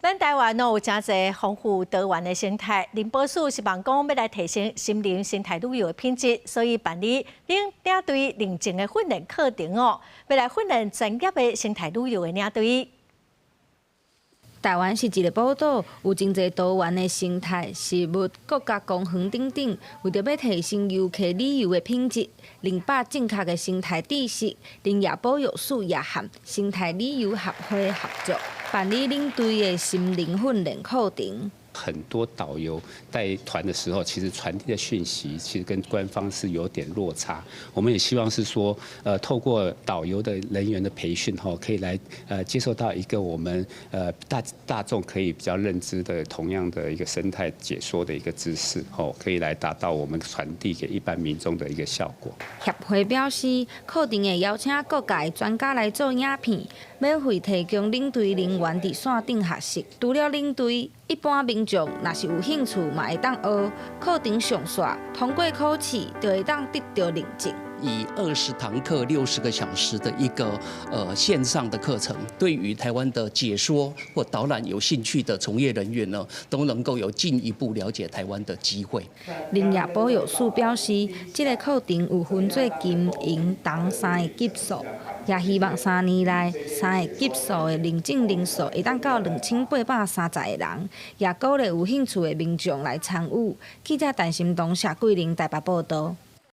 咱台灣有誠濟豐富多元的生態，林保署希望講欲來提升森林生態旅遊的品質，所以辦理領領隊認證的訓練課程哦，欲來訓練專業的生態旅遊的領隊。台灣是一个寶島，有真濟多元的生態、植物、國家公園等等。為著欲提升遊客旅遊的品質，明白正確的生態知識，林業保育署也和生態旅遊協會合作，辦理領隊的森林訓練課程。很多導遊帶團的時候，其實傳遞的訊息其實跟官方是有點落差。我們也希望是說，透過導遊的人員的培訓，吼，可以來接受到一個我們大眾可以比較認知的同樣的一個生態解說的一個知識，吼，可以來達到我們傳遞給一般民眾的一個效果。協會表示，課程會邀請各界專家來做影片，免費提供領隊人員佇線頂學習。除了領隊，一般民眾若是有興趣，嘛會當學。課程上煞，通過考試就會當得著認證。以20堂課60個小時的一個線上的課程，對於台灣的解說或導覽有興趣的從業人員呢，都能夠有進一步了解台灣的機會。林業保育署表示，這个課程有分做金、銀、銅三个級數，也希望3年內三个級數的認證人數會當到2830個人，也鼓勵有興趣的民眾來參與。記者陳心東、謝桂玲台北報導。